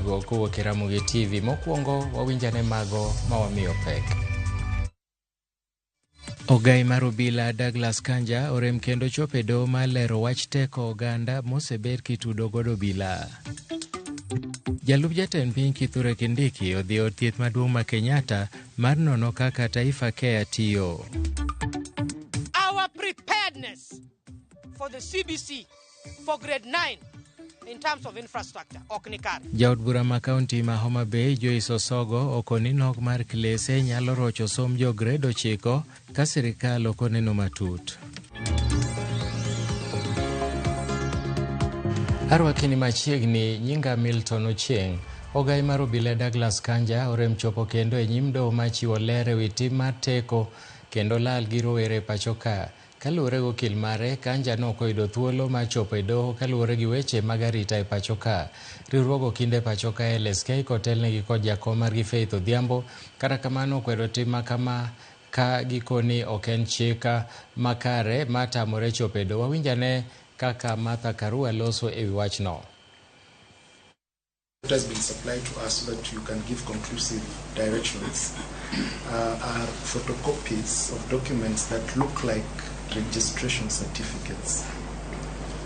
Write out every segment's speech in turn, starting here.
mago kowuok e Ramogi TV. Mokwongo wawinjane mago ma wamiyo pek. Ogai mar obila Douglas Kanja orem kendo chopo e doho mar lero wach teko oganda mosebed kitudo godo obila. Jalup jatend piny Kithure Kindiki odhi e od thieth maduong' ma Kenyatta mar nono kaka Taifa Care tiyo. Our preparedness for the CBC for grade 9 in terms of infrastructure ok ni kare. Jaod bura ma kaunti ma Homa Bay Joyce Osogo okoni nok mar klese nyalo rocho somb jo grade 9 ka sirikal ok oneno matut. Arwakini machiegni, nyinga Milton Ochieng'. Ogai mar obila Douglas Kanja orem chopo kendo e nyim doho mar chiwo ler ewi tim mar teko kendo lal gi rowere e pacho ka. Kaluwore gi okil mare, Kanja ne ok oyudo thuolo mar chopo e doho kaluwore gi weche mag arita e pacho ka. Riwruog okinde e pacho ka LSK kotelnegi kod jakom margi Faith Odhiambo, kata kamano okwedo tim makama ka gikoni ok en chik makare ma tamore chopo e doho. Wawinj ane kaka Martha Karua loso e wi wachno. What has been supplied to us so that you can give conclusive directions are photocopies of documents that look like registration certificates.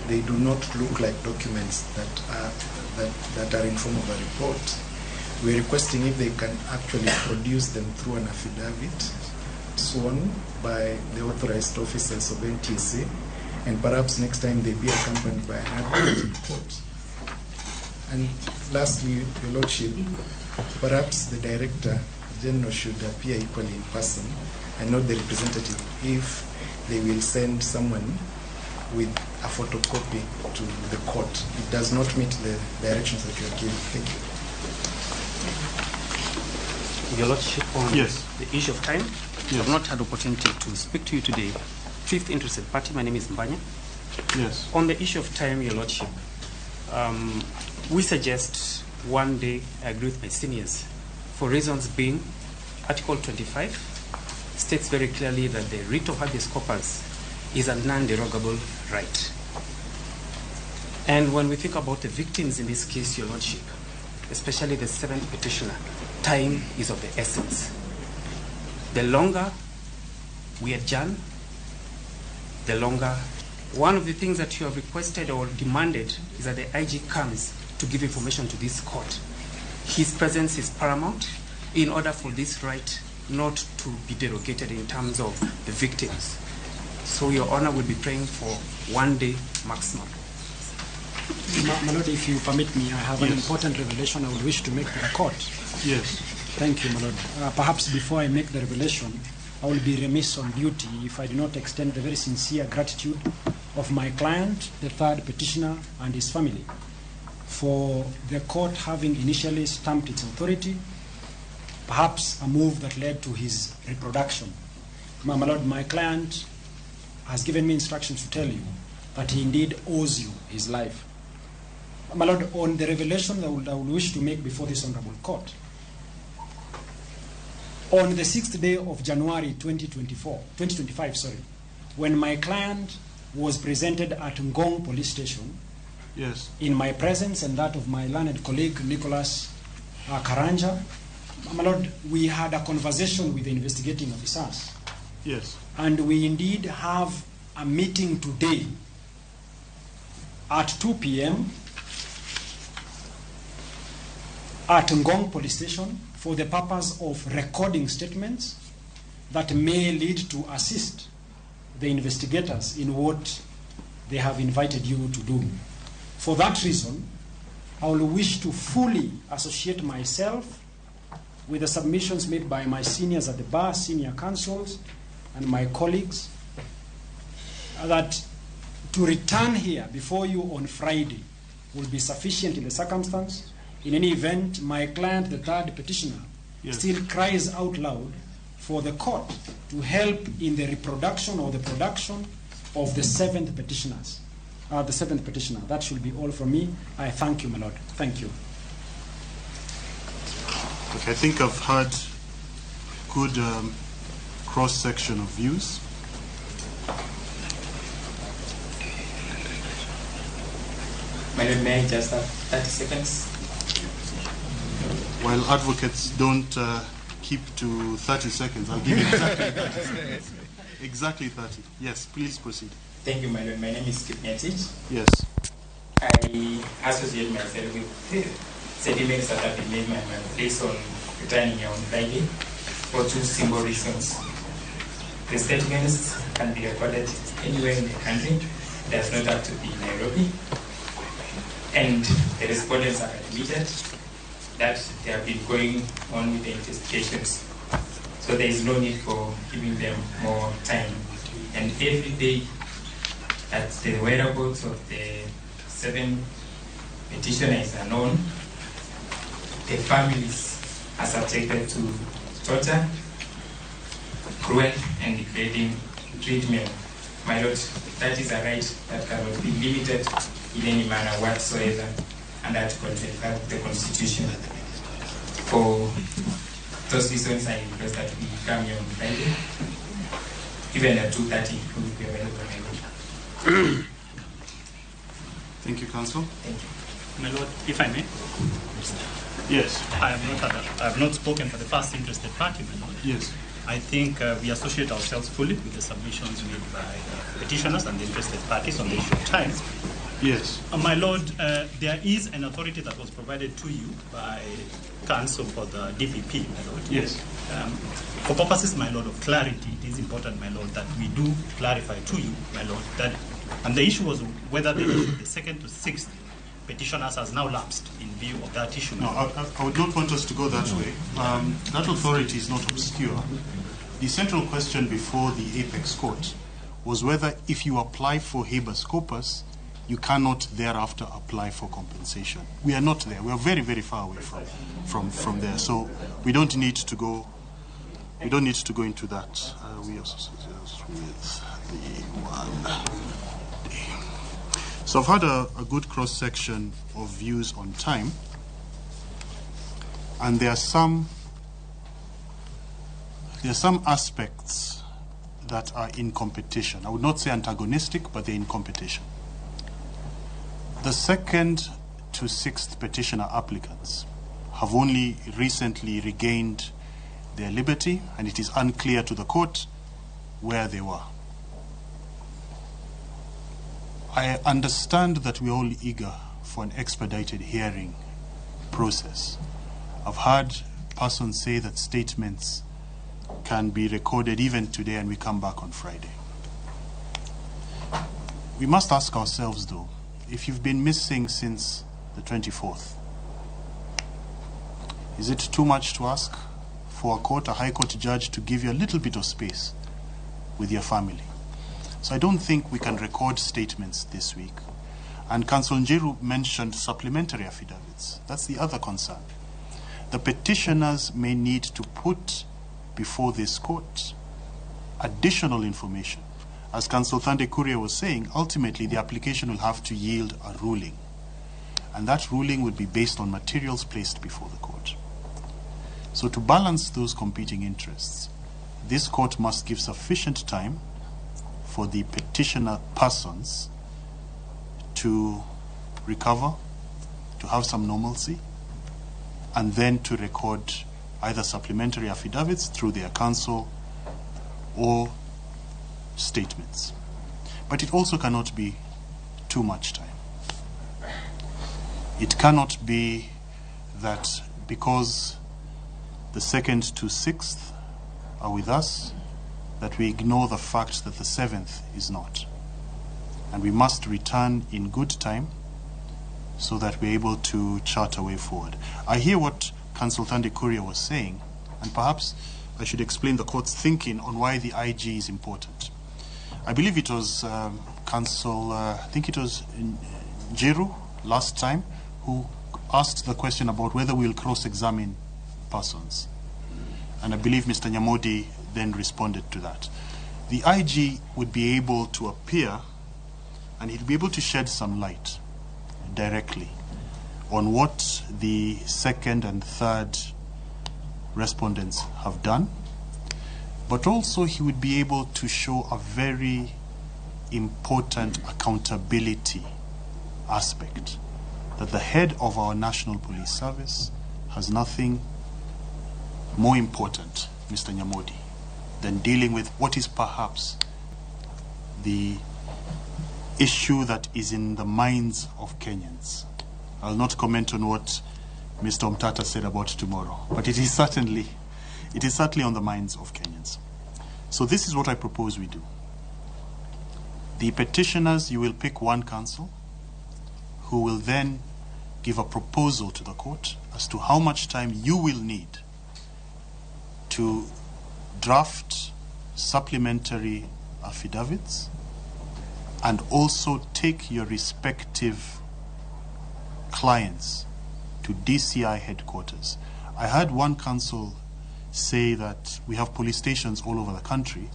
They do not look like documents that are in form of a report. We're requesting if they can actually produce them through an affidavit sworn by the authorized officers of NTSA, and perhaps next time they be accompanied by an advocate in court. And lastly, Your Lordship, perhaps the Director General should appear equally in person and not the representative if they will send someone with a photocopy to the court. It does not meet the directions that you are giving. Thank you. Your Lordship, on Yes. the issue of time, Yes. I've not had opportunity to speak to you today. Fifth interested party, my name is Mbanya. Yes. On the issue of time, Your Lordship, we suggest one day, I agree with my seniors, for reasons being Article 25 states very clearly that the writ of habeas corpus is a non-derogable right. And when we think about the victims in this case, Your Lordship, especially the seventh petitioner, time is of the essence. The longer we adjourn, the longer. One of the things that you have requested or demanded is that the IG comes to give information to this court. His presence is paramount in order for this right not to be derogated in terms of the victims. So Your Honor will be praying for 1 day maximum. My Lord, if you permit me, I have an Yes. important revelation I would wish to make to the court. Yes. Thank you, my Lord. Perhaps before I make the revelation, I will be remiss on duty if I do not extend the very sincere gratitude of my client, the third petitioner, and his family, for the court having initially stamped its authority, perhaps a move that led to his reproduction. My Lord, my client has given me instructions to tell you that he indeed owes you his life. My Lord, on the revelation that I would wish to make before this honorable court, on the 6th day of January 2025, sorry, when my client was presented at Ngong Police Station, Yes. in my presence and that of my learned colleague Nicholas Karanja, my Lord, we had a conversation with the investigating officers. Yes. And we indeed have a meeting today at 2 p.m. at Ngong Police Station for the purpose of recording statements that may lead to assist the investigators in what they have invited you to do. For that reason, I will wish to fully associate myself with the submissions made by my seniors at the bar, senior counsels, and my colleagues, that to return here before you on Friday will be sufficient in the circumstance. In any event, my client, the third petitioner, Yes. still cries out loud for the court to help in the reproduction or the production of the seventh petitioners. The seventh petitioner. That should be all from me. I thank you, my lord. Thank you. Okay, I think I've had good cross-section of views. My lord, may I just have 30 seconds? While advocates don't keep to 30 seconds, I'll give you exactly 30 seconds. Exactly 30. Yes, please proceed. Thank you, my lord. My name is Kipngetich. Yes. I associate myself with the sentiments that have been made by my place on returning here on Friday for two simple reasons. The statements can be recorded anywhere in the country. It does not have to be in Nairobi. And the respondents have admitted that they have been going on with the investigations. So there is no need for giving them more time. And every day that the whereabouts of the 7 petitioners are known, the families are subjected to torture, cruel and degrading treatment. My lord, that is a right that cannot be limited in any manner whatsoever under Article 25 of the Constitution. For those reasons, I request that we come here on Friday, even at 2:30, we will be available, my lord. Thank you, Counsel. Thank you. My lord, if I may. Yes. I have not spoken for the first interested party, my lord. Yes. I think we associate ourselves fully with the submissions made by the petitioners and the interested parties on the issue of time. Yes. My lord, there is an authority that was provided to you by counsel for the DPP, my lord. Yes. For purposes, my lord, of clarity, it is important, my lord, that we do clarify to you, my lord, that, and the issue was whether the issue of the 2nd to 6th petitioners has now lapsed in view of that issue. No, I would not want us to go that way. That authority is not obscure. The central question before the Apex Court was whether if you apply for habeas corpus, you cannot thereafter apply for compensation. We are not there. We are very, very far away from there. So we don't need to go. We don't need to go into that. We associate with the 1 day. So I've had a good cross-section of views on time, and there are some aspects that are in competition. I would not say antagonistic, but they're in competition. The 2nd to 6th petitioner applicants have only recently regained their liberty, and it is unclear to the court where they were. I understand that we're all eager for an expedited hearing process. I've heard persons say that statements can be recorded even today and we come back on Friday. We must ask ourselves though, if you've been missing since the 24th, is it too much to ask for a court, a high court judge, to give you a little bit of space with your family? So I don't think we can record statements this week. And Counsel Njiru mentioned supplementary affidavits. That's the other concern. The petitioners may need to put before this court additional information. As Counsel Thande Kuria was saying, ultimately the application will have to yield a ruling. And that ruling would be based on materials placed before the court. So to balance those competing interests, this court must give sufficient time for the petitioner persons to recover, to have some normalcy, and then to record either supplementary affidavits through their counsel or statements. But it also cannot be too much time. It cannot be that because the 2nd to 6th are with us, that we ignore the fact that the 7th is not. And we must return in good time so that we're able to chart a way forward. I hear what Counsel Thande Kuria was saying, and perhaps I should explain the court's thinking on why the IG is important. I believe it was Counsel, I think it was Njiru last time, who asked the question about whether we'll cross-examine persons. And I believe Mr. Nyamodi then responded to that. The IG would be able to appear and he'd be able to shed some light directly on what the 2nd and 3rd respondents have done, but also he would be able to show a very important accountability aspect, that the head of our National Police Service has nothing more important, Mr. Nyamodi, than dealing with what is perhaps the issue that is in the minds of Kenyans. I'll not comment on what Mr. Omtata said about tomorrow, but it is certainly on the minds of Kenyans. So this is what I propose we do. The petitioners, you will pick one counsel who will then give a proposal to the court as to how much time you will need to draft supplementary affidavits and also take your respective clients to DCI headquarters. I heard one counsel say that we have police stations all over the country,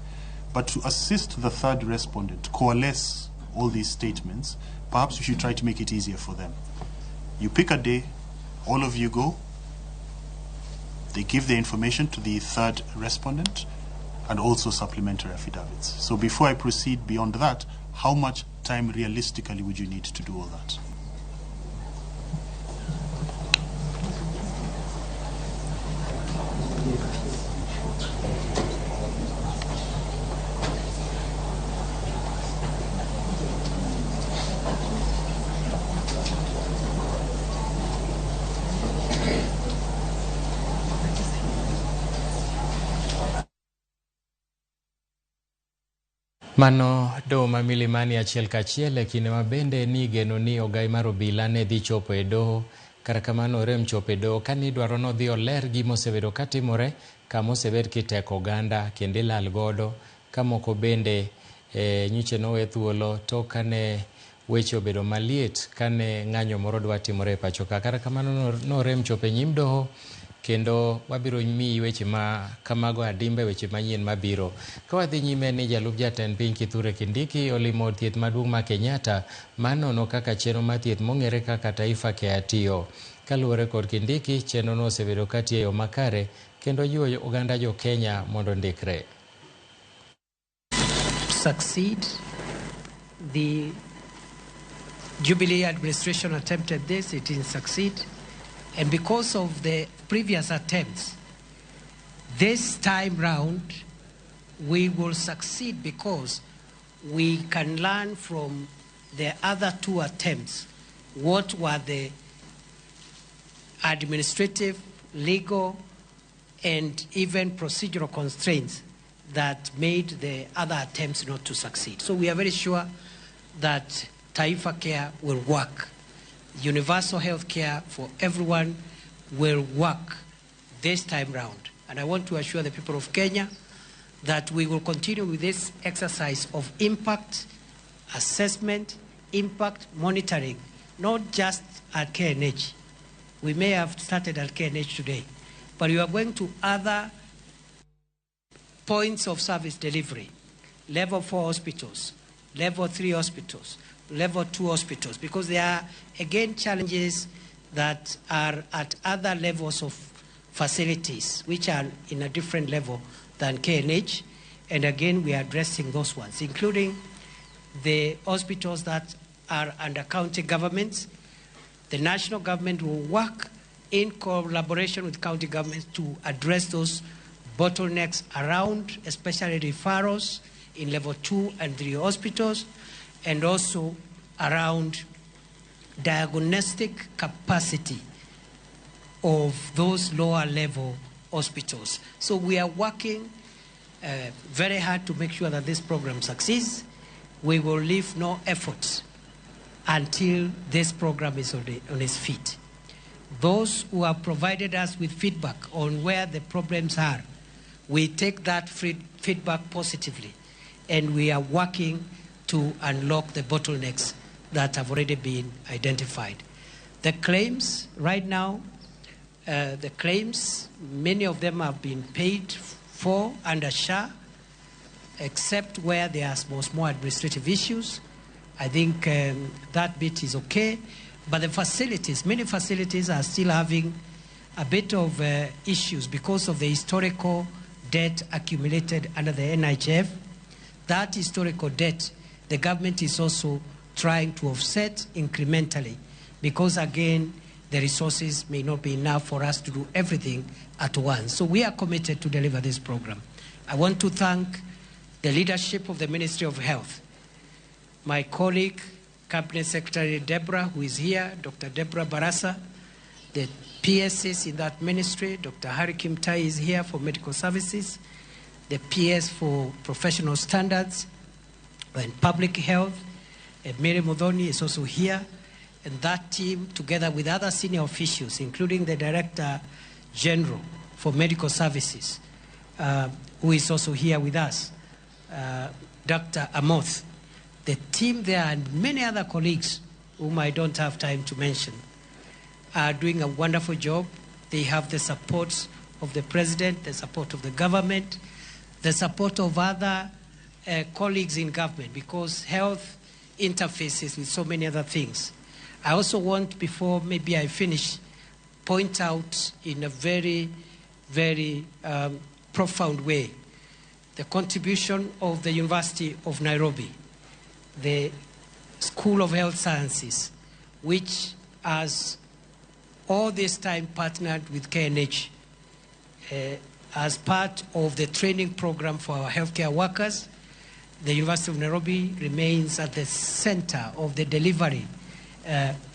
but to assist the third respondent coalesce all these statements, perhaps we should try to make it easier for them. You pick a day, all of you go, they give the information to the third respondent and also supplementary affidavits. So before I proceed beyond that, how much time realistically would you need to do all that? Mano doho ma Milimani achiel kachiel e kinde ma bende ni igeno ni ogai mar obila ne dhi chopo e doho. Kata kamano orem chopo e doho ka nidwaro nodhi oler gima osebedo katimore kama osebed kiteko oganda kendo ilal godo ka moko bende nyocha nowe thuolo to kane weche obedo maliet kane ng'anyo moro dwa timore e pacho ka. Kata kamano norem chopo e nyim doho kendo wabiro miyi weche ma kamago adimba weche manyien mabiro. Ka wadhi nyime ni jalup jatend piny Kithure Kindiki olimo od thieth maduong' ma Kenyatta manono kaka chenro mar thieth mong'ere kaka Taifa Care tiyo. Kaluwore kod Kindiki, chenro no osebedo katiyo e yo makare kendo jiwo oganda jo Kenya mondo ndikre. Succeed. The Jubilee administration attempted this, it didn't succeed. And because of the previous attempts, this time round, we will succeed because we can learn from the other two attempts what were the administrative, legal, and even procedural constraints that made the other attempts not to succeed. So we are very sure that Taifa Care will work. Universal health care for everyone will work this time round. And I want to assure the people of Kenya that we will continue with this exercise of impact assessment, impact monitoring, not just at KNH. We may have started at KNH today, but we are going to other points of service delivery, level 4 hospitals, level 3 hospitals, level 2 hospitals, because there are, again, challenges that are at other levels of facilities, which are in a different level than KNH. And again, we are addressing those ones, including the hospitals that are under county governments. The national government will work in collaboration with county governments to address those bottlenecks around, especially referrals in level 2 and 3 hospitals, and also around diagnostic capacity of those lower level hospitals. So we are working very hard to make sure that this program succeeds. We will leave no efforts until this program is on its feet. Those who have provided us with feedback on where the problems are, we take that feedback positively, and we are working to unlock the bottlenecks that have already been identified. The claims right now, many of them have been paid for under SHA, except where there are small administrative issues. I think that bit is okay. But the facilities, many facilities are still having a bit of issues because of the historical debt accumulated under the NHIF. That historical debt, the government is also trying to offset incrementally because, again, the resources may not be enough for us to do everything at once. So we are committed to deliver this program. I want to thank the leadership of the Ministry of Health, my colleague, Cabinet Secretary Deborah, who is here, Dr. Deborah Barasa, the PSs in that ministry, Dr. Harry Kimtai is here for medical services, the PS for professional standards and public health, and Mary Muthoni is also here, and that team, together with other senior officials, including the Director General for Medical Services, who is also here with us, Dr. Amoth, the team there and many other colleagues whom I don't have time to mention, are doing a wonderful job. They have the support of the president, the support of the government, the support of other colleagues in government, because health interfaces with so many other things. I also want, before maybe I finish, point out in a very, very profound way the contribution of the University of Nairobi, the School of Health Sciences, which has all this time partnered with KNH as part of the training program for our healthcare workers. The University of Nairobi remains at the center of the delivery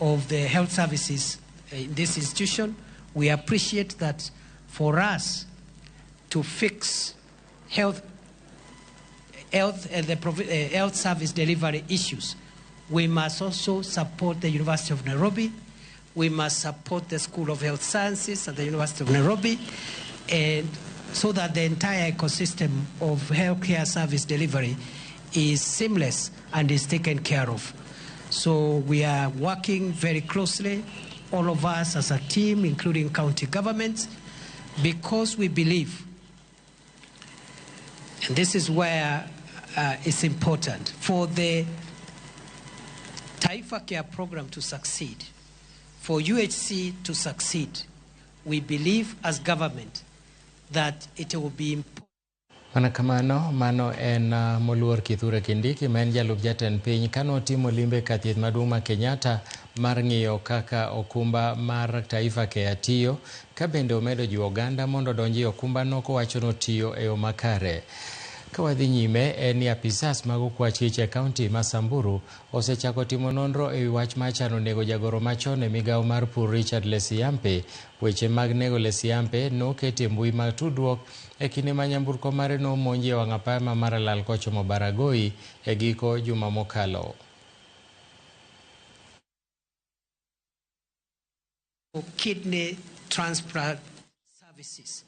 of the health services in this institution. We appreciate that for us to fix health and the health service delivery issues, we must also support the University of Nairobi. We must support the School of Health Sciences at the University of Nairobi, and so that the entire ecosystem of healthcare service delivery is seamless and is taken care of. So we are working very closely, all of us as a team, including county governments, because we believe, and this is where it's important, for the Taifa Care program to succeed, for UHC to succeed, we believe as government that it will be important. Mana kamano, mano en moluor Kithure Kindiki ma en jalup jatend piny kanotimo limbe ka thieth maduong' ma Kenyatta mar ng'iyo kaka okumba mar Taifa Care tiyo, ka bende omedo jiwo oganda mondo odonji e okumbano kowacho notiyo e yo makare. Ka wadhi nyime en ni apisas mag okwach kich e kaunti ma Samburu osechako timo nonro ewi wach mar chano nego jagoro machon e migawo mar pur Richard Lesiyampe. Weche mag nego Lesiyampe noketi e mbui mag tudruok e kinde ma nyamburko mare nomonji e wang' apaya ma Maralal kochomo Baragoi e giko juma mokalo. Kidney transplant services,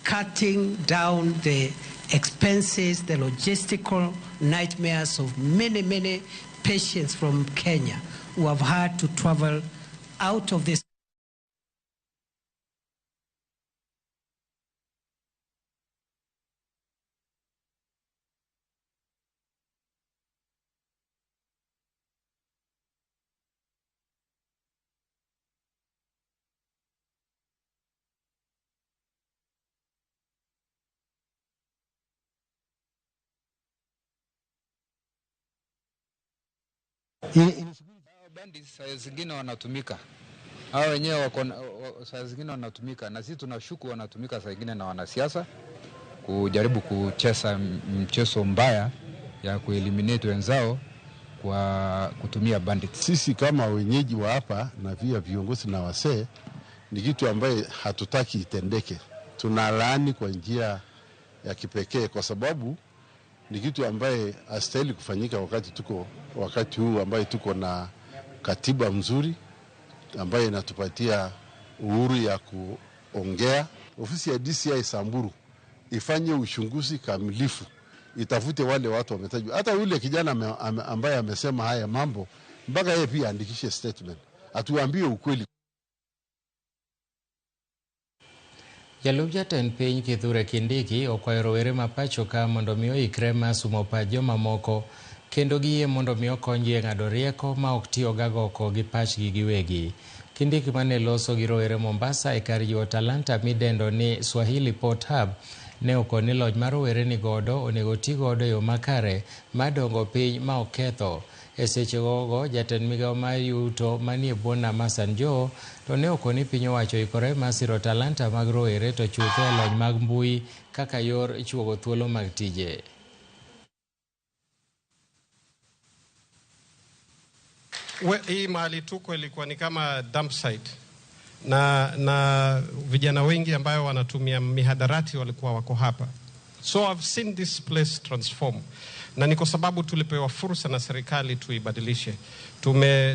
cutting down the expenses, the logistical nightmares of many, many patients from Kenya who have had to travel out of this. Bandits saa zingine wanatumika, hao wenyewe wako saa zingine wanatumika, na sisi tunashuku wanatumika saa zingine na wanasiasa kujaribu kucheza mchezo mbaya ya kueliminate wenzao kwa kutumia bandits. Sisi kama wenyeji wa hapa na pia viongozi na wasee, ni kitu ambaye hatutaki itendeke. Tunalaani kwa njia ya kipekee kwa sababu ni kitu ambaye hastahili kufanyika wakati huu ambaye tuko na katiba mzuri ambaye inatupatia uhuru ya kuongea. Ofisi ya DCI Samburu ifanye uchunguzi kamilifu, itafute wale watu wametajwa. Hata yule kijana ambaye amesema haya mambo, mpaka yeye pia andikishe statement, atuambie ukweli. Jalup jatend piny Kithure Kindiki okwayo rowere ma pacho ka mondo mi oikre mar sumo pach jomamoko kendo giyie mondo mi okonygi e ng'ado rieko ma ok tiyo gagoko gi pachgi giwegi. Kindiki mane loso gi rowere Mombasa e kar jiwo talanta midendo ni Swahili Port Hub ne okoni loch mar rowere ni godo onego ti godo e yo makare mar dongo piny ma ok ketho. E seche gogo, jatend migawo mar yuto manie bwo nam Hassan Joho to ne okoni piny owacho oikore mar siro talanta mag rowere to chutho e lony mag mbui kaka yor chuogo thuolo mag tije. Hii mahali tuko ilikuwa ni kama dump site na vijana wengi ambayo wanatumia mihadarati walikuwa wako hapa. So I've seen this place transform. Na ni kwa sababu tulipewa fursa na serikali tuibadilishe.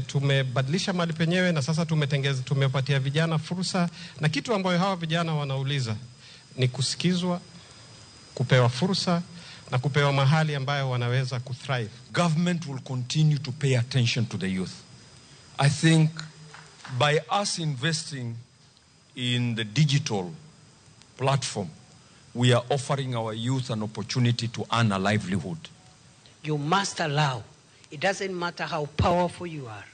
Tumebadilisha mahali penyewe na sasa tumepatia vijana fursa, na kitu ambayo hawa vijana wanauliza ni kusikizwa, kupewa fursa na kupewa mahali ambayo wanaweza kuthrive. Government will continue to pay attention to the youth. I think by us investing in the digital platform, we are offering our youth an opportunity to earn a livelihood. You must allow. It doesn't matter how powerful you are.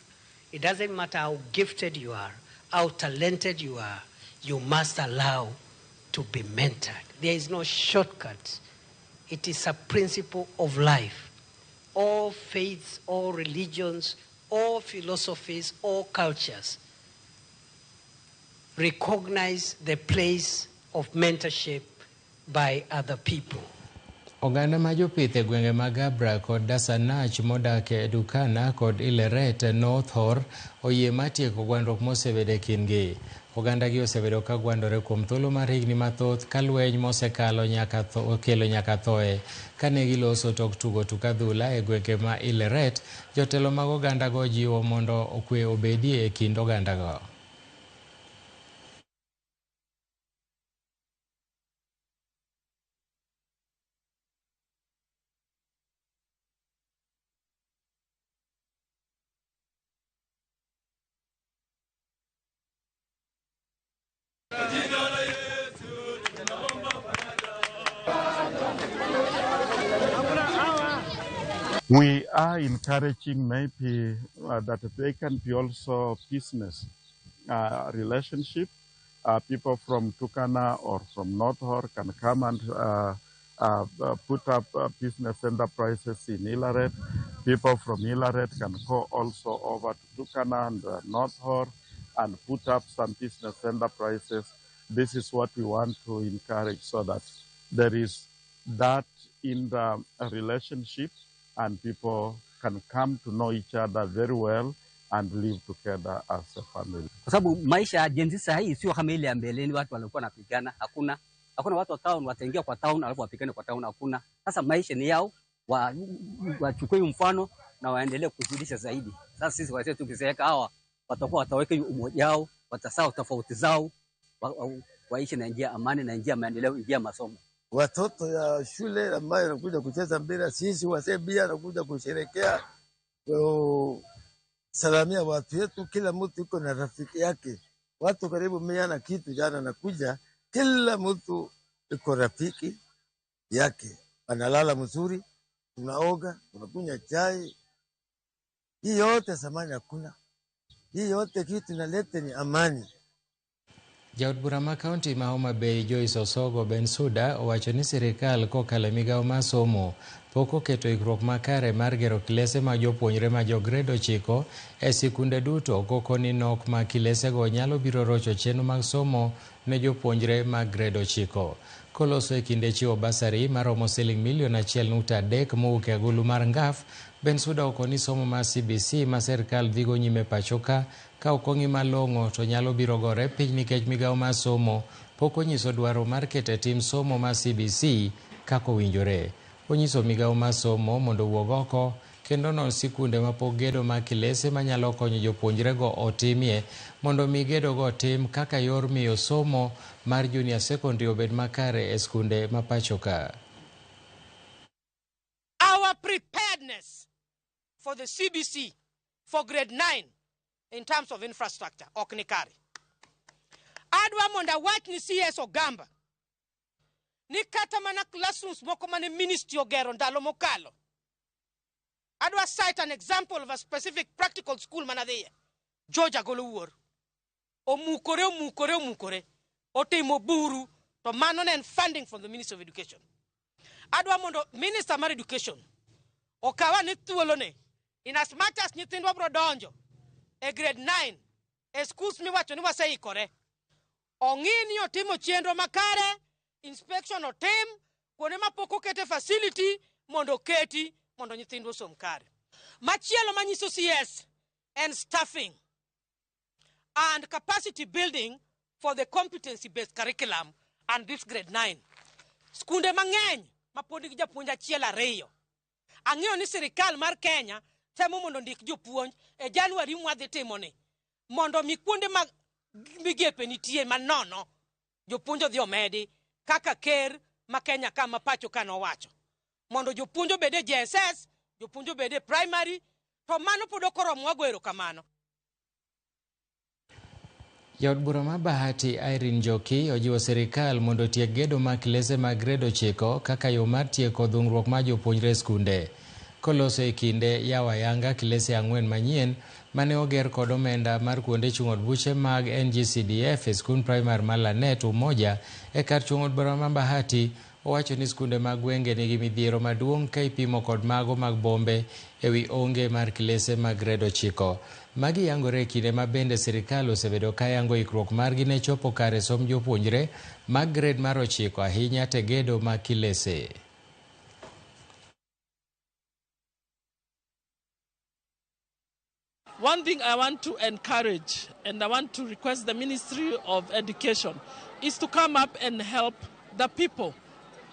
It doesn't matter how gifted you are, how talented you are. You must allow to be mentored. There is no shortcut. It is a principle of life. All faiths, all religions, all philosophies, all cultures recognize the place of mentorship by other people. Oganda ma jopith e gwenge mag Gabra kod Dasanach modak e Dukana kod Ileret North Horr oyie mar tieko gwandruok mosebedo e kindgi. Oganda gi osebedo ka gwandore kuom thuolo mar higni mathoth ka lweny mosekalo nyaka okelo nyaka thoe. Kane giloso tok tugo tuk adhula e gwenge ma Ileret, jotelo mag oganda go jiwo mondo kwe obedie e kind oganda go. We are encouraging maybe that they can be also business relationship. People from Turkana or from North Horr can come and put up business enterprises in Ileret. People from Ileret can go also over to Turkana and North Horr and put up some business enterprises. This is what we want to encourage so that there is that in the relationship and people can come to know each other very well and live together as a family. Kwa sababu maisha ya Gen Z saa hii sio kama ile ya mbeleni watu walikuwa wanapigana. Hakuna watu wa town wataingia kwa town alafu wapigane kwa town, hakuna. Sasa maisha ni yao, wachukue mfano na waendelee kuzidisha zaidi. Sasa sisi wazee tukizeeka hawa watakuwa wataweka umoja wao, watasahau tofauti zao, waishi na njia amani na njia maendeleo, njia masomo. Watoto ya shule ambayo wanakuja kucheza mpira, sisi wazee pia wanakuja kusherehekea, salamia watu wetu. Kila mtu yuko na rafiki yake, watu karibu 100 na kitu jana nakuja, kila mtu yuko rafiki yake, analala mzuri, tunaoga, tunakunywa chai. Hii yote zamani hakuna. Hii yote kitu inaleta ni amani. Jaod bura ma kaunti ma Homa Bay Joyce Osogo Bensuda owacho ni sirikal kokalo e migawo mar somo pok oketo ikruok makare mar gero kilese mag jopuonjre ma jo grade 9 e sikunde duto koko ni nok mag kilesego nyalo biro rocho chenro mag somo ne jopuonjre mag grade 9. Koloso e kinde chiwo basari maromo siling milion 1.3 mowuok e agulu mar Ngaf, Bensuda okoni somo mar CBC ma sirikal dhigo nyime pacho ka ok ong'i malong'o to nyalo biro gore piny nikech migawo mar somo pok onyiso dwaro mar keto e tim somo mar CBC kaka owinjore. Onyiso migawo mar somo mondo owuog oko kendo non sikunde mapok gedo mag kilese manyalo konyo jopuonjrego otimie mondo mi gedogo otim kaka yor miyo somo mar junior secondary obed makare e skunde ma pacho ka. Our preparedness for the CBC for grade 9 in terms of infrastructure ok ni kare. Adwa mondo awach ni CS Ogamba ni kata mana classrooms moko mane ministry ogero ndalo mokalo. Adwa cite an example of a specific practical school manadhiye, George Agolo Wuor. Omukore, otimo buru, to mano ne en funding from the Ministry of Education. Adwa mondo Minister mar Education okawa ni thuolone In as much as nyithindwa biro donjo e grade 9 e schools miwacho ni waseikore, ong'i ni otimo chenro makare, inspection otim kuonde mapok okete facility mondo oketi mondo nyithindwa osom kare. Machielo manyiso CS en staffing and capacity building for the competency based curriculum and this grade 9. Skunde mang'eny ma pod nigi japuonj achiel ariyo. Ang'eyo ni sirikal mar Kenya temo mondo ondik jopuonj e January mwadhi timoni mondo mi kuonde ma migepe nitie manono jopuonj odhi omedi kaka ker ma Kenya ka ma pacho ka nowacho mondo jopuonj obed e JSS, jopuonj obed e primary, to mano pod ok oromo wago erokamano. Jaod bura ma Bahati Irene Njoki ojiwo sirikal mondo otiek gedo mag kilese mag grade 9 kaka yo mar tieko dhungruok mar jopuonjre e skunde. Koloso e kinde yawo ayanga kilese 4 manyien mane oger kod omenda mar kuonde chung' od buche mag NGCDF e skund primar ma Lanet Umoja e kar chung' od bura ma Bahati, owacho ni skunde mag gwenge nigi midhiero maduong' ka ipimo kod mago mag bombe ewi onge mar kilese mag grade 9. Magi yangore e kinde ma bende sirikal osebedo ka yango ikruok margi ne chopo kare somb jopuonjre mag grade mar 9 ahinya te gedo mag kilese. One thing I want to encourage and I want to request the Ministry of Education is to come up and help the people,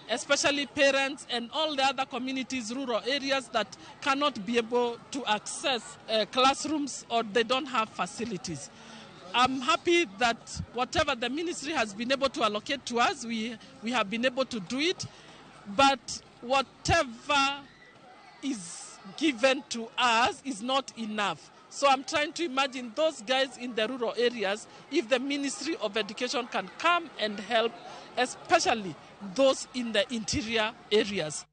especially parents and all the other communities, rural areas that cannot be able to access classrooms or they don't have facilities. I'm happy that whatever the ministry has been able to allocate to us, we have been able to do it. But whatever is given to us is not enough. So I'm trying to imagine those guys in the rural areas, if the Ministry of Education can come and help, especially those in the interior areas.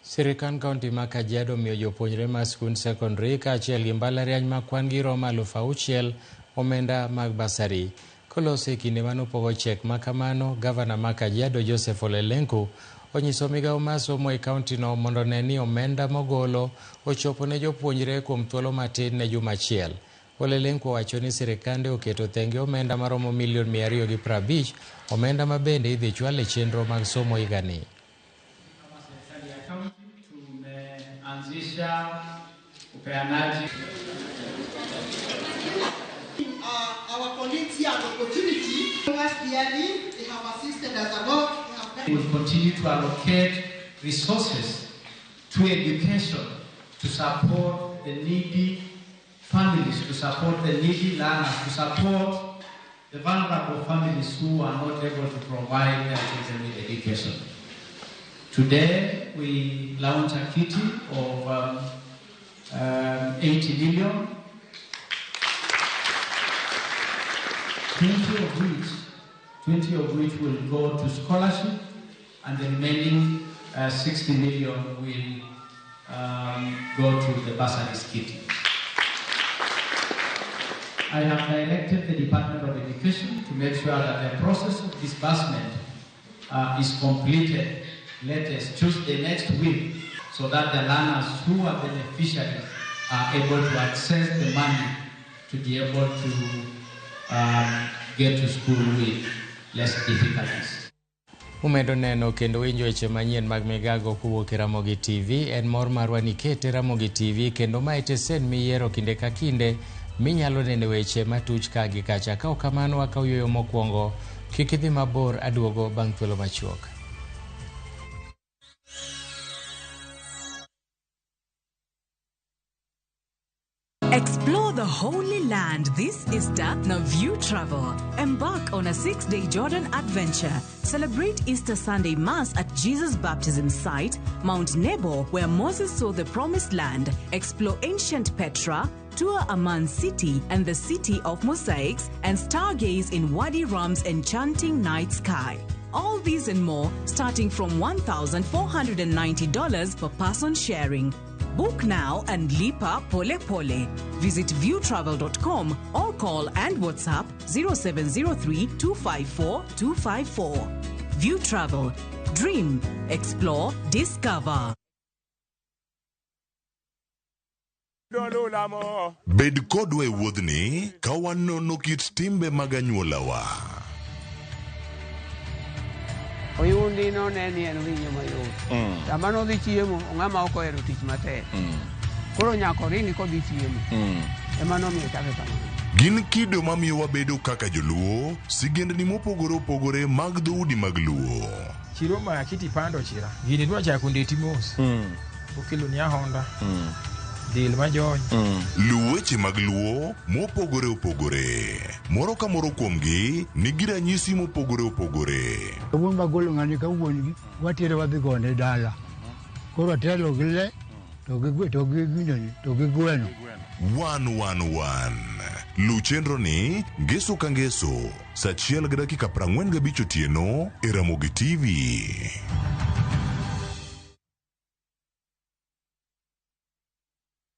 Sirikand kaunti ma Kajiado omiyo jopuonjre mag skund sekondari kaachiel gi mbalariany ma kwan gi romo 6,000 omenda mag basari. Koloso e kinde manopogo chek ma kamano, gavana ma Kajiado Joseph Ole Lenku onyiso migawo mar somo e kauntino mondo one ni omenda mogolo ochopo ne jopuonjre kuom thuolo matin ne juma achiel. Ole Lenku owacho ni sirikande oketo thenge omenda maromo milion 250, omenda ma bende idhi chwal e chenro mag somo higani. Tumeanzisha upeanaji. Our colleagues here an opportunity. They have assisted us a lot. We will continue to allocate resources to education to support the needy families, to support the needy learners, to support the vulnerable families who are not able to provide their children with education. Today, we launch a kitty of 80 million, 20 of which will go to scholarship, and the remaining 60 million will go to the bursaries kitty. I have directed the Department of Education to make sure that the process of disbursement is completed latest Tuesday next week, so that the learners who are beneficiaries are able to access the money to be able to get to school with less difficulties. Umedo neno kendo winjo weche manyien mag migago kowuok e Ramogi TV. En mor marwa ni kete Ramogi TV kendo mae tesen miyiero kinde ka kinde minyalo nene weche matuch ka gi kacha. Ka ok kamano wakaw yueyo mokwongo, kik idhi mabor, aduogo bang' thuolo machuok. Explore the Holy Land this Easter na View Travel. Embark on a 6-day Jordan adventure. Celebrate Easter Sunday Mass at Jesus' baptism site, Mount Nebo, where Moses saw the Promised Land. Explore ancient Petra, tour Amman City and the City of Mosaics, and stargaze in Wadi Rum's enchanting night sky. All these and more, starting from $1,490 per person sharing. Book now and lipa pole pole. Visit viewtravel.com or call and WhatsApp 0703 254 254. View Travel. Dream, explore, discover. Bed kodwa e wuodhni ka wanono kit timbe mag anyuolawa. Oyundi none ni en winyo mayot. Sama nodhi chiemo, ng'ama ok ohero tich matek. Koro nyaka oringi kodhi chiemo. Ema nomiyo chake kamano. Gin kido mamiyo wabedo kaka joluo, sigendni mopogore opogore mag dhoudi mag luo. Chiro ma kiti pando chira. Gini dwa chako ndeti mos. Okelo ni ahonda. Del majony. Luw weche mag luo mopogore opogore. Moro ka moro kuomgi nigi ranyisi mopogore opogore. Wuon magolo ng'ani ka wuon gi watere wadhi gone dala. Koro atelo gi le to gi to gi ginene to gi gweno. 111 Luw chenro ni ngeso ka ngeso saa 1:45 otieno e Ramogi TV.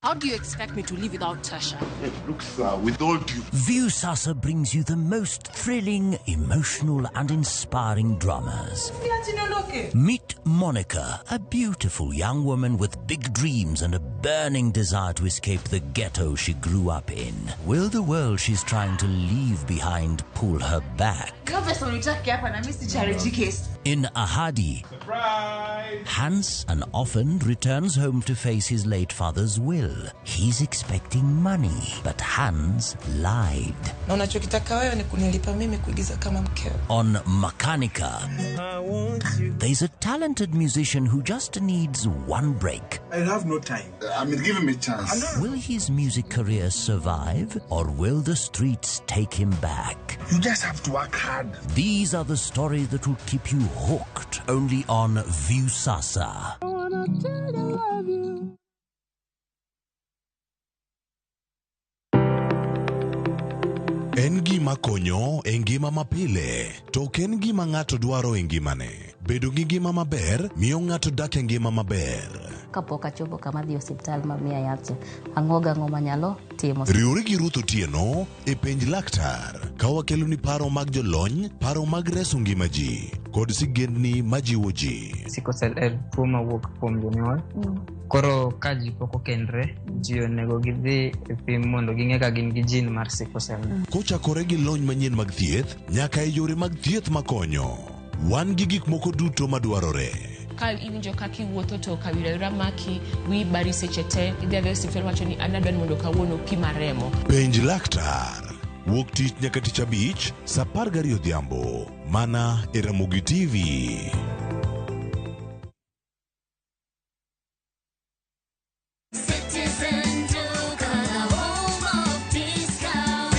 How do you expect me to live without Tasha? Look, sir, with all due Viusasa brings you the most thrilling, emotional, and inspiring dramas. Meet Monica, a beautiful young woman with big dreams and a burning desire to escape the ghetto she grew up in. Will the world she's trying to leave behind pull her back? In Ahadi, Hans, an orphan, returns home to face his late father's will. He's expecting money, but Hans lied. Na unachokitaka wewe ni kunilipa mimi kuigiza kama mkeo. On Makanika, there's a talented musician who just needs one break. I have no time. I mean, give him a chance. Will his music career survive, or will the streets take him back? You just have to work hard. These are the stories that will keep you hooked only on Viusasa. En gima konyo e ngima mapile, to ok en gima ng'ato dwaro e ngimane. Bedo gi ngima maber miyo ng'ato dak e ngima maber. Kapok achopo kama dhi osiptal mamiya yath cha, ang'o gang'o manyalo timo. Riwri gi Ruth Otieno e penj laktar ka wakeloni paro mag jolony, paro mag reso ngima ji kod sigendni majiwo ji. Sickle cell en tuo mawuok kuom jonyuol. Koro ka ji pok okendre, ji onego gidhi e pim mondo ging'e ka gin gi gene mar sickle cell. Kochakore gi lony manyien mag thieth nyaka e yore mag thieth makonyo. Wan gi gik moko duto madwarore. Ka iwinjo kaka iwuotho to kawira wira maki, wiyi bari seche te, idhi adhiya e osiptal wacho ni an adwa ni mondo kawuono pima remo. Penj laktar. Wuok tich nyaka tich abich saa 12 odhiambo mana e Ramogi TV. Citizen Duka, the home of discount.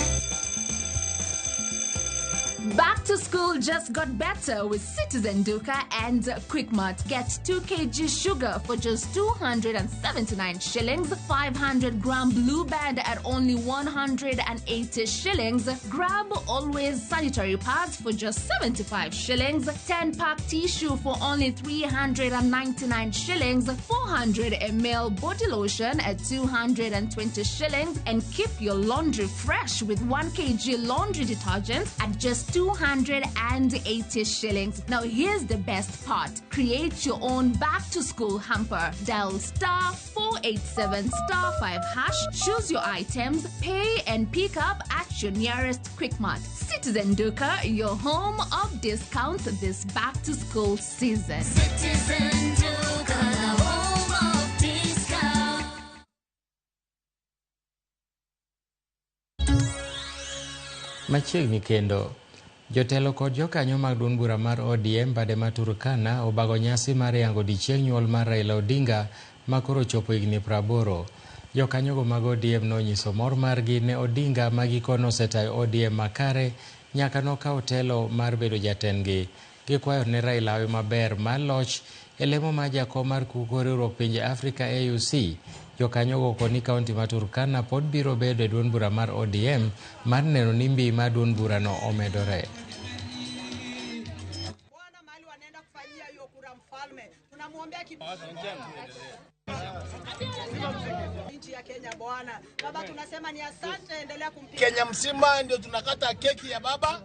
Back to school just got better with Citizen Duka and Quickmart. Get 2 kg sugar for just 279 shillings, 500 gram blue band at only 180 shillings. Grab Always sanitary pads for just 75 shillings, 10 pack tissue for only 399 shillings, 400 ml body lotion at 220 shillings, and keep your laundry fresh with 1 kg laundry detergent at just 280 shillings. Now, here's the best part. Create your own back to school hamper. Dial star 487 star 5 hash, choose your items, pay and pick up at your nearest Quickmart. Citizen Duka, your home of discounts this back to school season. Citizen Duka, the home of discount. Machiegni kendo, jotelo kod jokanyo mag duond bura mar ODM bade ma Turkana obago nyasi mar yango odiechieng' nyuol mar Raila Odinga ma koro ochopo higni 80. Jokanyogo mag ODM nonyiso mor margi ne Odinga ma gikone osetayo ODM makare nyaka nokaw telo mar bedo jatendgi. Gikwayo ne Raila hawi maber mar loch e lemo mar jakom mar kuku riwruok pinje Afrika AUC. Jokanyogo koni kaunti ma Turkana pod biro bedo e duond bura mar ODM mar neno ni mbi mar duond burano omedore. Kenya mzima ndio tunakata keki ya baba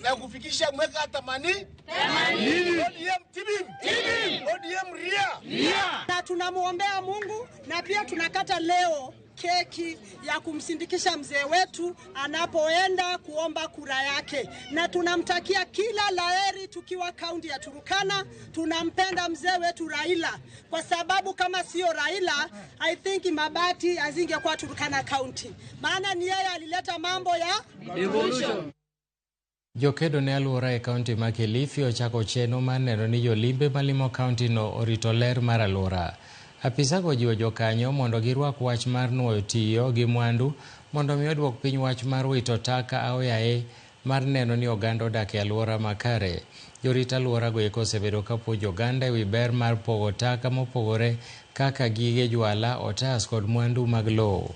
na kufikisha mwaka 80. ODM tibim. ODM ria. Na tunamuombea Mungu na pia tunakata leo keki ya kumsindikisha mzee wetu anapoenda kuomba kura yake, na tunamtakia kila laheri tukiwa kaunti ya Turkana. Tunampenda mzee wetu Raila kwa sababu kama sio Raila, I think mabati hazingekuwa Turkana County, maana ni yeye alileta mambo ya devolution. Jokedo ne alwora e kaunti ma Kilifi ochako chenro mar neno ni jolimbe malimo kaunti no orito ler mar alwora. Apisago ojiwo jokanyo mondo girwak wach mar nuoyo tiyo gi mwandu mondo mi oduok piny wach mar wito taka aoyaye mar neno ni oganda odak e alwora makare. Jorit alwora go eko osebedo ka puonjo oganda ewi ber mar pogo taka mopogore kaka gige jwala, otas kod mwandu mag lowo.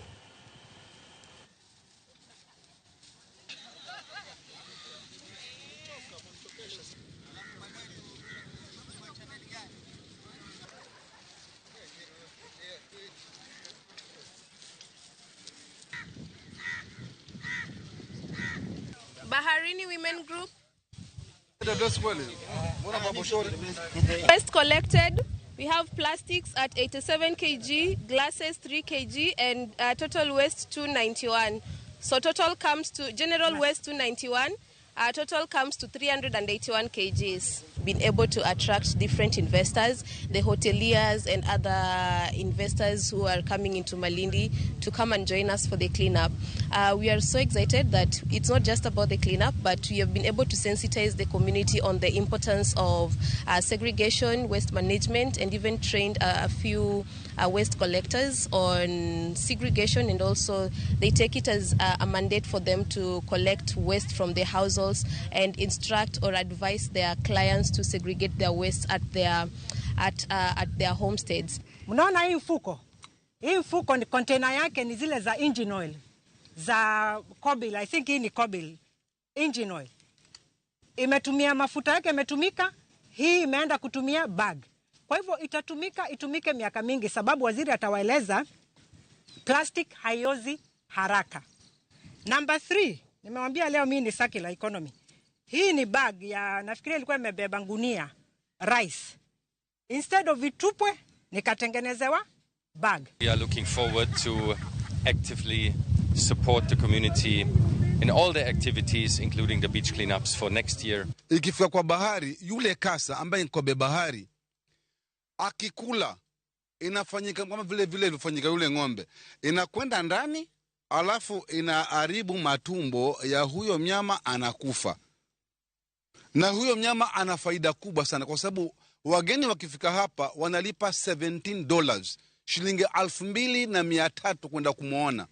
Baharini Women Group. Waste collected, we have plastics at 87 kg, glasses 3 kg, and total waste 291. So total comes to, general waste 291, total comes to 381 kgs. Been able to attract different investors, the hoteliers and other investors who are coming into Malindi to come and join us for the cleanup. We are so excited that it's not just about the cleanup, but we have been able to sensitize the community on the importance of segregation, waste management, and even trained a few waste collectors on segregation, and also they take it as a mandate for them to collect waste from their households and instruct or advise their clients to segregate their waste at their homesteads. Mnaona hii mfuko? Hii mfuko ni container yake ni zile za engine oil za Kobil. I think hii ni Kobil engine oil. Imetumia mafuta yake imetumika, hii imeenda kutumia bag. Kwa hivyo itatumika, itumike miaka mingi, sababu waziri atawaeleza plastic haiozi haraka. Number 3, nimewambia leo mimi ni circular economy. Hii ni bag ya, nafikiria ilikuwa imebeba gunia rice. Instead of itupwe, nikatengenezewa bag. We are looking forward to actively support the community in all the activities including the beach cleanups for next year. Ikifika kwa bahari, yule kasa ambaye nkobe bahari akikula inafanyika kama vile vile ilifanyika yule ng'ombe. Inakwenda ndani alafu inaharibu matumbo ya huyo mnyama, anakufa. Na huyo mnyama ana faida kubwa sana kwa sababu wageni wakifika hapa wanalipa $17, shilingi 2,300 kwenda kumuona.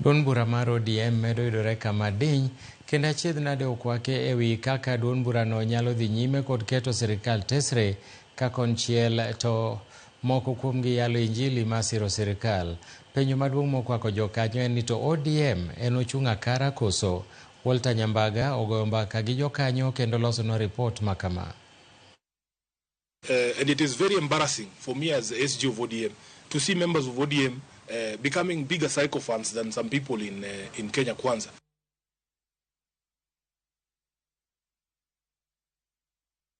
Duond bura mar ODM medo yudore kama diny kendo achiedh nade okwake ewi kaka duond burano nyalo dhi nyime kod keto sirikal tesre ka konchiel to moko kuomgi yalo injili masiro sirikal. Penjo maduong' mokwako jokanyo en ni to ODM en ochung' akara koso? Walter Nyambaga ogoyo mbaka gi jokanyo kendo losonwa ripot makama. And it is very embarrassing for me as the SG of ODM to see members of ODM becoming bigger sycophants than some people in Kenya Kwanza.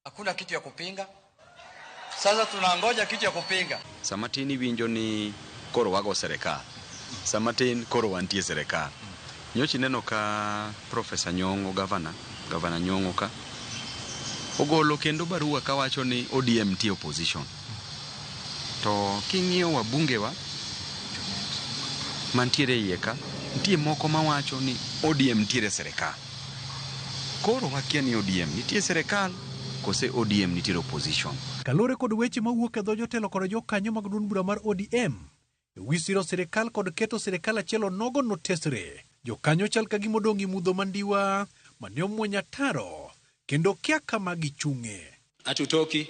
Hakuna kitu ya kupinga. Sasa tunangoja kitu ya kupinga. Samatini winjo ni koro wago serikal. Samatin koro wantie serikal. Nyochi neno ka Professor Nyong'o, Governor Nyong'o ka ogolo kendo barua kawacho ni ODM tie opposition. To king'iyo wabunge wa mantiere iye ka, nitie moko mawacho ni ODM ntiere serikal. Koro wakia ni ODM nitie serikal kose ODM nitiere opposition. Kaluwore kod weche mawuok e dho jotelo kod jokanyo mag duond bura mar ODM, ewi siro sirikal kod keto sirikal achiel onogo notesre. Jokanyo chal ka gima odong' e mudho mandiwa mane omuonyo ataro kendo kia kama gichung'e. Hatutoki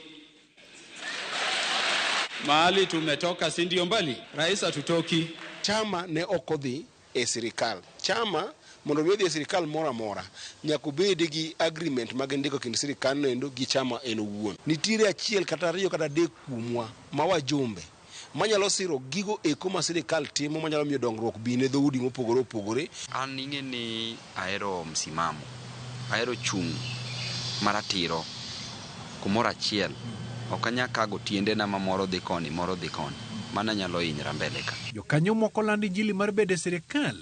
mahali tumetoka, si ndio mbali? Rais hatutoki. Chama ne ok odhi e sirikal. Chama mondo mi odhi e sirikal moro amora nyaka obed gi agreement ma gindiko kind sirikal no endo gi chama en owuon. Nitiere achiel kata ariyo kata adek kuomwa ma wajumbe manyalo siro gigo eko ma sirikal timo manyalo miyo dongruok bi ne dhoudi mopogore opogore. An ing'e ni ahero msimamo, ahero chung' maratiro kumoro achiel. Ok anyal kago tiendena ma moro dhi koni, moro dhi koni. Mana nyalo hinyra mbele ka. Jokanyo moko lando injili mar bedo e sirikal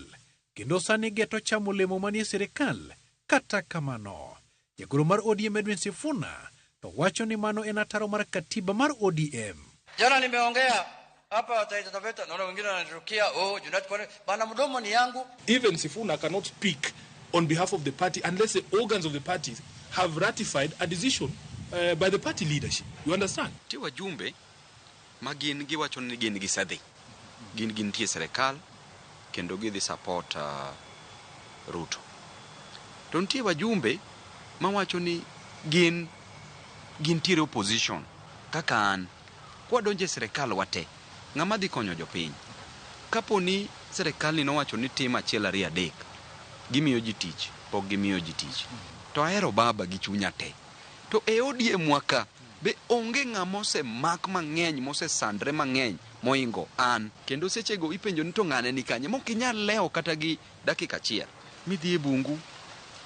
kendo sani geto chamo olemo manie sirikal. Kata kamano, jagoro mar ODM Edwin Sifuna to wacho ni mano en ataro mar katiba mar ODM. Jana nimeongea hapa Taita Taveta, naona wengine wananirukia, oh, Junet kwani bana, mdomo ni yangu. Even Sifuna cannot speak on behalf of the party unless the organs of the party have ratified a decision by the party leadership. You understand? Nitie wajumbe ma gin giwacho ni gin gisedhi. Gin gintie e sirikal kendo gidhi support Ruto. To nitie wajumbe mawacho ni gin gintiere opposition kaka an. Kwadonjo e sirikal wate, ng'ama dhi konyo jopiny? Kapo ni sirikal ni nowacho ni tim achiel ariyo adek, gimiyo ji tich, pok gimiyo ji tich. To ahero baba gi chunya te. To e ODM wa ka, be onge ng'ama osemak mang'eny, mosesandre mang'eny moingo an. Kendo sechego ipenjo ni to ng'ane ni kanye, mok inyal lewo kata gi dakika achiel. Midhi e bungu,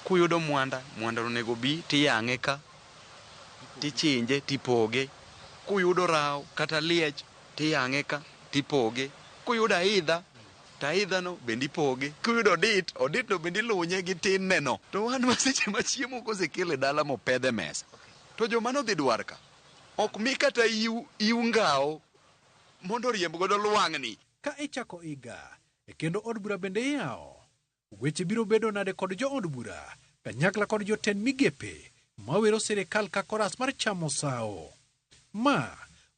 kuyudo mwanda, mwanda onego bi tiyang'e ka, tichinje, tipoge. Kuyudo rawo kata liech, tiyang'e ka, tipoge. Kuyudo aidha, to aidha no bende ipoge. Kuyudo odit, odit no bende ilunye gi tinne no. To wan ma seche ma chiemo kosekel e dala mopedh e mesa, to joma nodhi dwar ka, ok mi kata iu, iu ngawo mondo oriemb godo lwang'ni. Ka ichako higa e kendo od bura bende iyawo, weche biro bedo nade kod jo od bura kanyakla kod jotend migepe mawero sirikal ka koras mar chamo sawo. Ma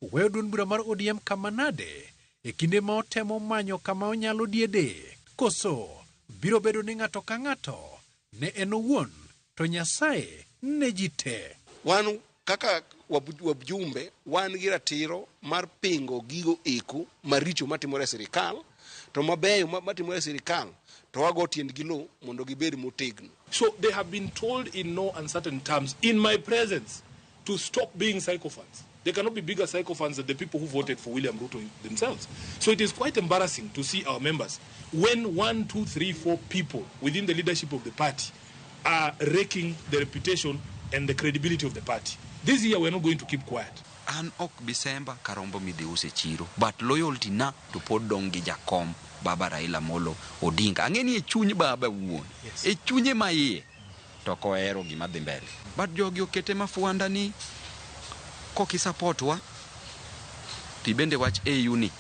weyo duond bura mar ODM kama nade e kinde ma otemo manyo kama onyalo diede? Koso biro bedo ni ng'ato ka ng'ato ne en owuon to Nyasaye ne ji te? Wan kaka wajumbe wan gi ratiro mar pingo gigo eko maricho matimore e sirikal, to mabeyo matimore e sirikal to wago tiendgi lo mondo gibed motegno. So they have been told in no uncertain terms, in my presence, to stop being sycophants. They cannot be bigger sycophants than the people who voted for William Ruto themselves. So it is quite embarrassing to see our members when 1, 2, 3, 4 people within the leadership of the party are wrecking the reputation and the credibility of the party. This year we are not going to keep quiet. An ok bisemba karombo midhi use chiro, but loyalty na to pod dong' gi jakom baba Raila Amolo Odinga. Ang'e ni e chuny baba wuon, e chunye ma iye, to ok ohero gima dhi mbele. But jogi okete mafuanda ni kokisupport wa, tibende wach AU ni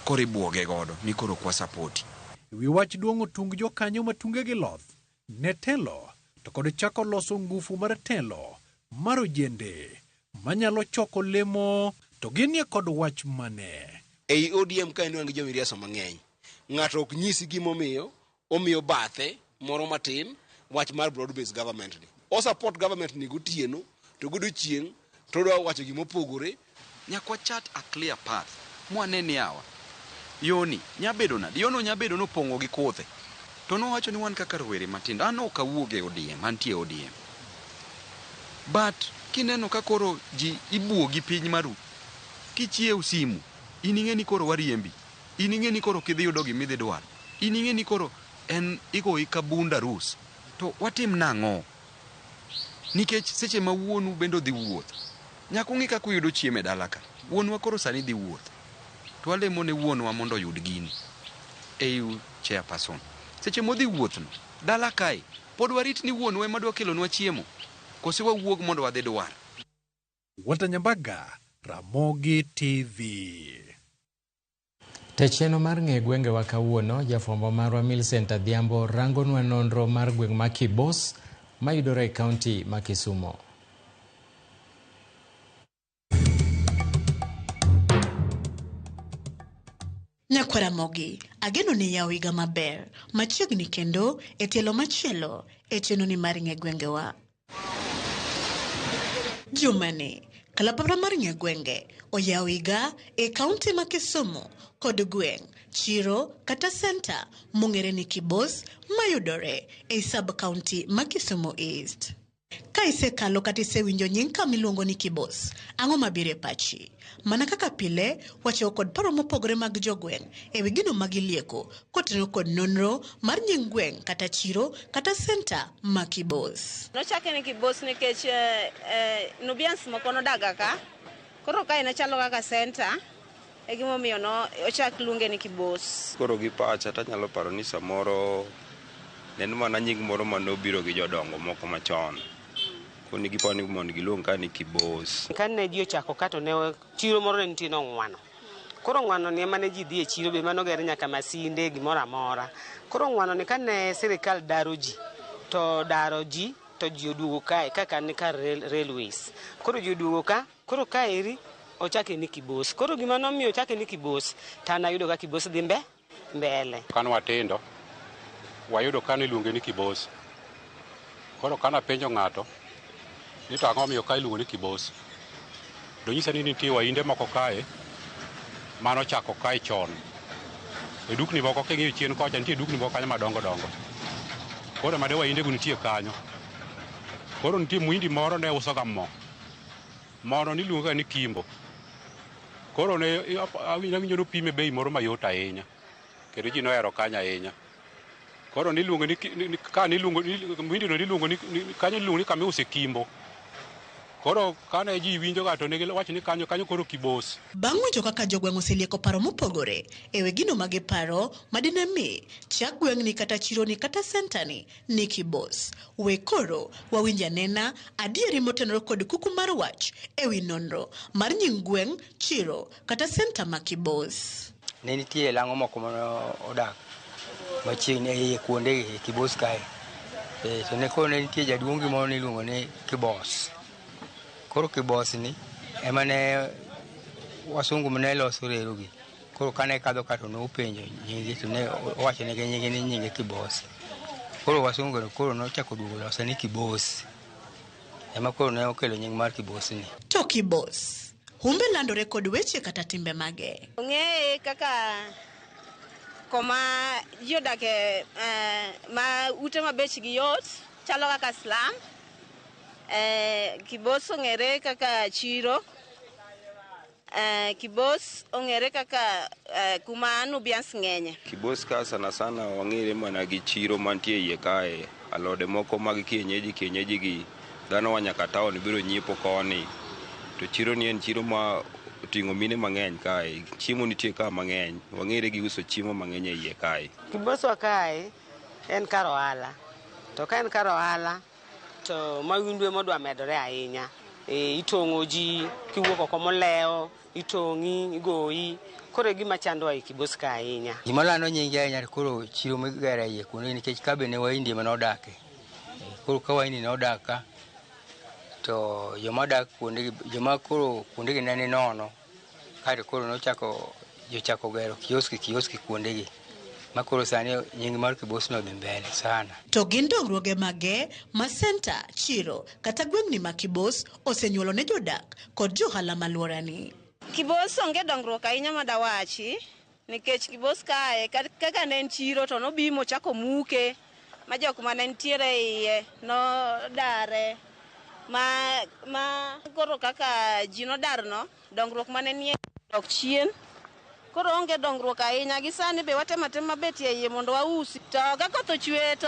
koro ibuoge godo ni koro ok wasapoti. Wi wach duong'o tung jokanyo ma tungegi loth ne telo to kod chako loso ngufu mar telo mar ojende manyalo choko lemo to ginie kod wach mane? Ei ODM ka wan gi jomiriaso mang'eny. Ng'ato ok nyisi gimomiyo omiyo bathe moro matin wach mar broad based government ni. O support government ni gotieno to godiochieng' to odwa wacho gimopogore. Nyaka wachat a clear path mwane ni yawa yoni nyabedo nade, yono nyabedo nopong'o gi kuthe. To nowacho ni wan kaka rowere matindo, an ok awuog e ODM, antie e ODM. But kineno ka koro ji ibuogi piny maru, kichiew simu, in ing'e ni koro wariembi, in ing'e ni koro kidhi yudo gimidhi dwaro, in ing'e ni koro en igoyi ka bunda rus. To watim nang'o? Nikech seche ma wuonu bende odhi wuoth, nyaka ung'i kaka uyudo chiemo e dala ka. Wuonwa koro sani dhi wuoth. To walemo ne wuonwa mondo oyud gini. AU chairperson. Seche modhi wuothno, dala kae, pod warit ni wuonwa ema dwa kelonwa chiemo, kose wawuog mondo wadhi dwar. Walter Nyambaga, Ramogi TV. Te chenro mar ng'e gwengewa kawuono, jafwambo marwa Millicent Adhiambo rangonwa nonro mar gweng' ma Kibos mayudore e kaunti ma Kisumo. Nyakwaramogi, ageno ni yawo higa maber, machiegni kendo e tielo machielo e chenro ni mar ng'e gwengewa. Jumani, kalapapla mar ng'e gwenge oyawo higa e kaunti ma Kisumu kod gweng', chiro kata senta mong'ere ni Kibos mayudore ei sub county ma Kisumu East. Ka isekalo kata isewinjo nying kama iluongo ni Kibos, ang'o mabiro e pachi? Mana kaka pile, wachewo kod paro mopogore mag jogweng' e wi gino ma gilieko kotenore kod nonro mar nying gweng' kata chiro kata senta ma Kibos. Nochake ni Kibos nikech Nubians moko nodaga ka, koro kae ne chalo kaka senta E gimomiyo no ochak luonge ni Kibos. Koro gi pacha tanyalo paro ni samoro ne en mana nying moro manobiro gi jodongo moko machon. Koro ne giparo ni mondo giluong ka ni Kibos. Kane ji ochako ka to ne chiro moro ne nitie nong'wano. Koro ng'wano ni ema ne ji dhi e chiro be manoger nyaka masinde gimoro amora. Koro ng'wano ni kane sirikal daro ji to daro ji to ji oduogo kae kaka ni kar railways. Koro ji oduogo ka, koro kaeri ochake ni Kibos. Koro gima nomiyo ochake ni Kibos, to an ayudo ka Kibos dhi mbele. Kane watindo, wayudo ka niluonge ni Kibos. Koro kane apenjo ng'ato ni to ang'o miyo ka iluongo ni Kibos, donyisa ni nitie wainde moko kae manochako kae chon. E dukni moko king'iyo chien kocha nitie dukni moko kanyo madongo dongo. Koro made wainde go nitie kanyo. Koro nitie muhindi moro ne uso ga mo. Mono niluongo ga ni Kimbo. Koro ne awinjo nopime bei moro mayot ahinya. Kendo ji nohero kanyo ahinya. Koro niluongo ni ka niluongo muhindi no niluongo ni kanyo niluongo ni kama iuse Kimbo. Koro kane ji winjo ga to ne giwacho ni kanyo kanyo koro Kibos. Bang' winjo kaka jogweng' oselieko paro mopogore e wi gino ma giparo madine mi chak gweng'ni kata chironi kata sentani ni Kibos. We koro wawinj anena adieri motenore kod kuku mar wach e wi nonro mar nying gweng', chiro kata senta ma Kibos. Ne nitie lang'o moko mane odak machiegni e iye kuonde e Kibos kae. To ne koro ne nitie jaduong' gi moro niluongo ni Kibos. Koro Kibos ni ema ne wasungu ne loso reru gi. Koro kane kadho ka to nopenjo nyinge to ne owacho negi nyinge ni nyinge Kibos. Koro wasungu no koro nochako duogo lose ni Kibos. Ema koro ne okelo nying mar Kibos ni. To Kibos, humbe landore kod weche kata timbe mage. Ong'eye kaka koma ji odake ma ute ma bechgi yot chalo kaka slum. Kibos ong'ere kaka chiro. Kibos ong'ere kaka kuma Nubians ng'enye. Kibos ka sana sana wang'ere mana gi chiro mantie iye kae. Alode moko mag kienyeji kienyeji gi dhano wa nyaka town biro nyiepo koni. To chiro ni en chiro ma oting'o mine mang'eny kae. Chiemo nitie ka mang'eny. Wang'ere gi uso chiemo mang'eny e iye kae. Kibos wa kae en kar ohala. To ka en kar ohala to mahundu ema odwa medore ahinya. Itong'o ji kiwuok oko molewo, itong'i, igoyi. Koro e gima chandowa e Kibos ka ahinya. Gima lando nyinge ahinya koro chiro migero e iye kuonde nikech ka be ne Wahindi ema nodake. Koro ka Wahindi nodak ka to joma dak kuondegi, joma koro kuondegi ne ni nono, kaeto koro nochako jochako gero kioski kuondegi. Ma koro sani nying mar Kibos no dhi mbele sana. To gin dongruoge mage ma senta, chiro kata gweng'ni ma Kibos osenyuolo ne jodak kod johala maluorani? Kibos onge dongruok ahinya madawachi nikech Kibos kae kaka ne en chiro to nobimo ochako muke ma jok mane nitiere iye nodare ma koro kaka ji nodarno dongruok mane nie dok chien. Koro onge dongruok ahinya gi sani be watemo atema bet e iye mondo wausi. To ka koth ochwe to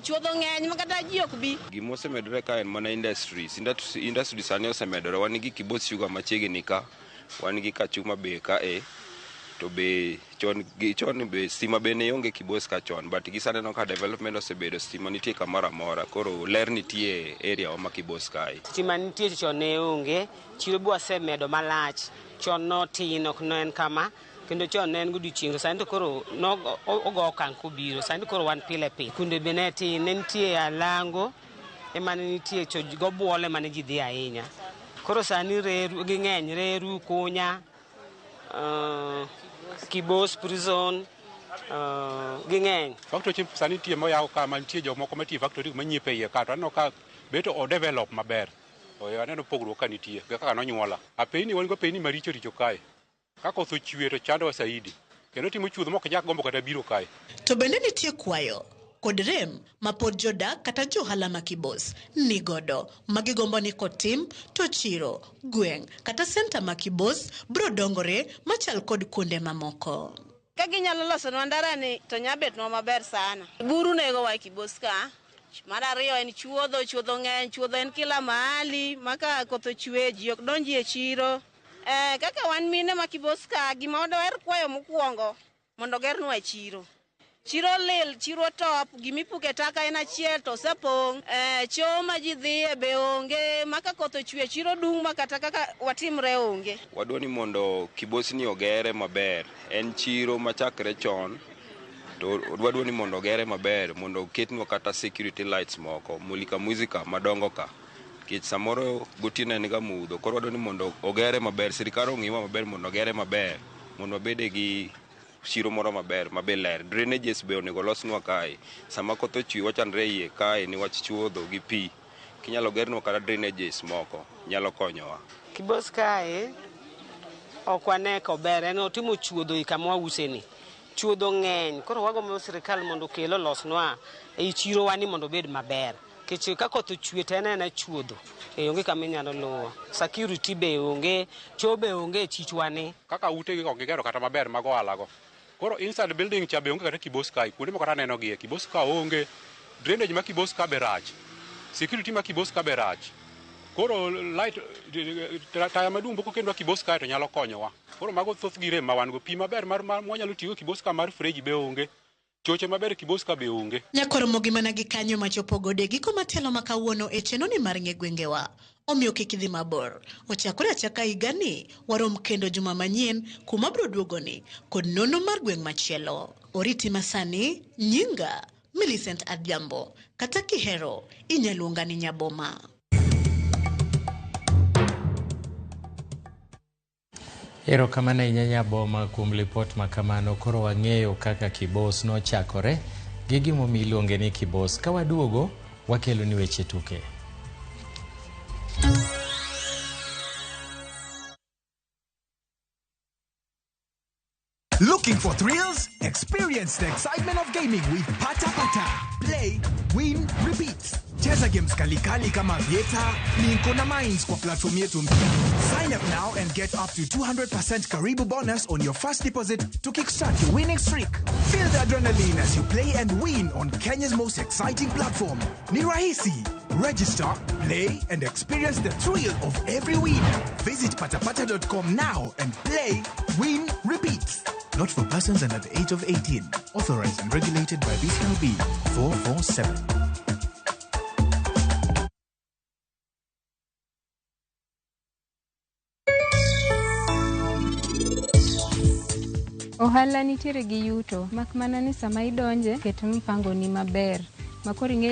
chuodho ng'eny ma kata ji ok bi. Gima osemedore ka en mana industries. Industries sani osemedore. Wan gi Kibos Sugar machiegni ka, wan gi Kachuma be ka e. To be chon be stima be ne onge Kibos ka chon, but gi sani aneno ka development osebedo, stima nitie kamoro amora. Koro ler nitie area wa ma Kibos kae. Stima nitie chon ne onge, chiro be wasemedo malach. Chon notin ok ne en kama, kendo chon ne en godiochieng' to sani to koro ogo okang' kobiro, sani koro wan pile pile. Kunde be ne tin, ne nitie alango ema ne nitie to gobuolo ema ne ji dhi ahinya. Koro sani reru ging'eny, reru, kunya, Kibos prison, ging'eny. Factory sani nitie moyaw ka ma nitie jomoko matiyo e factory manyiepo e iye ka to aneno ka beto o develop maber. Aneno pogruok ka nitie kaka nonyuola. Apeyni wan go apeyni maricho richo kae. Ka koth ochwe to chandowa saidi. Kendo timo chuodho mok nyal gombo kata biro kae. To bende nitie kwayo kod rem ma pod jodak kata johala ma Kibos nigodo ma gigombo ni kotim to chiro, gweng' kata senta ma Kibos biro dongore machal kod kuonde mamoko. Ka ginyalo losonwa ndarani to nya betnwa maber sana. Buru negowa e Kibos ka. Mar ariyo en chuodho, chuodho ng'eny, chuodho en kila mahali ma ka koth ochwe ji ok donji e chiro. Kaka wan mine ma Kibos ka, gima wadwaro kwayo mokwongo mondo ogernwa chiro. Chiro lil, chiro top, gimipuke taka en achiel to osepong'. Choo ma ji dhiye be onge, ma ka koth ochwe chiro dung' ma kata kaka watimre onge. Wadwa ni mondo Kibos ni ogere maber. En chiro machakre chon to wadwa ni mondo ogere maber mondo oketnwa kata security lights moko, mulika muzika madongo ka. Nikech samoro gotieno en ga mudho, koro wadwa ni mondo ogere maber, sirikal ong'iwa maber mondo ogere maber, mondo wabede gi chiro moro maber mabe ler. Drainages be onego olosnwa kae. Sama koth ochwe wachandre iye kae niwach chuodho gi pi. Kinyalo gernwa kata drainages moko, nyalo konyowa. Kibos kae ok wane kober, en otimo chuodho i kama wause ni. Chuodho ng'eny, koro wagombo sirikal mondo okel olosnwa ei chirowa ni mondo obed maber. Nikech ka koth ochwe to en aena chuodho, onge kama inyalo luwo. Security be onge, choo be onge e chichwa ni. Kaka utegi ok gigero kata maber mag ohala go. Koro inside building cha be onge kata Kibos kae, kuonde moko kata aneno gie, Kibos ka onge, drainage ma Kibos ka be rach, security ma Kibos ka be rach. Koro light, taya maduong' pok okelnwa Kibos kae to nyalo konyowa. Koro mago thoth gi rem ma wan go. Pi maber mar mwanyalo tiyogo Kibos ka mar freji be onge. Choche maber Kibos ka be onge. Nyakoromo gi mana gi kanyo machopo godo e giko matelo ma kawuono e chenro ni mar ng'e gwengewa. Omiyo kik idhi mabor. Ochakore achaka higani, warom kendo juma manyien kuma bro duogoni kod nono mar gweng' machielo. Oriti masani, nyinga Millicent Adhiambo, kata kihero inyaluonga ni Nyaboma. Erokamano ahinya Nyaboma kuom lipot ma kamano. Koro wang'eyo kaka Kibos nochakore gi gimomiyo iluonge ni Kibos. Ka waduogo, wakelo ni weche tuke. Looking for thrills? Experience the excitement of gaming with Pata Pata. Play, win, repeat. Cheza games kalikali kama Vieta, Linko na Mines kwa platform yetu mpya. Sign up now and get up to 200% Karibu bonus on your first deposit to kickstart your winning streak. Feel the adrenaline as you play and win on Kenya's most exciting platform. Ni rahisi. Register, play, and experience the thrill of every win. Visit patapata.com now and play, win, repeat. Not for persons under the age of 18. Authorized and regulated by BCLB 447. Ohala nitiere gi yuto, mak mana ni sama idonje, ket mpango ni maber. Makoro ing'eyo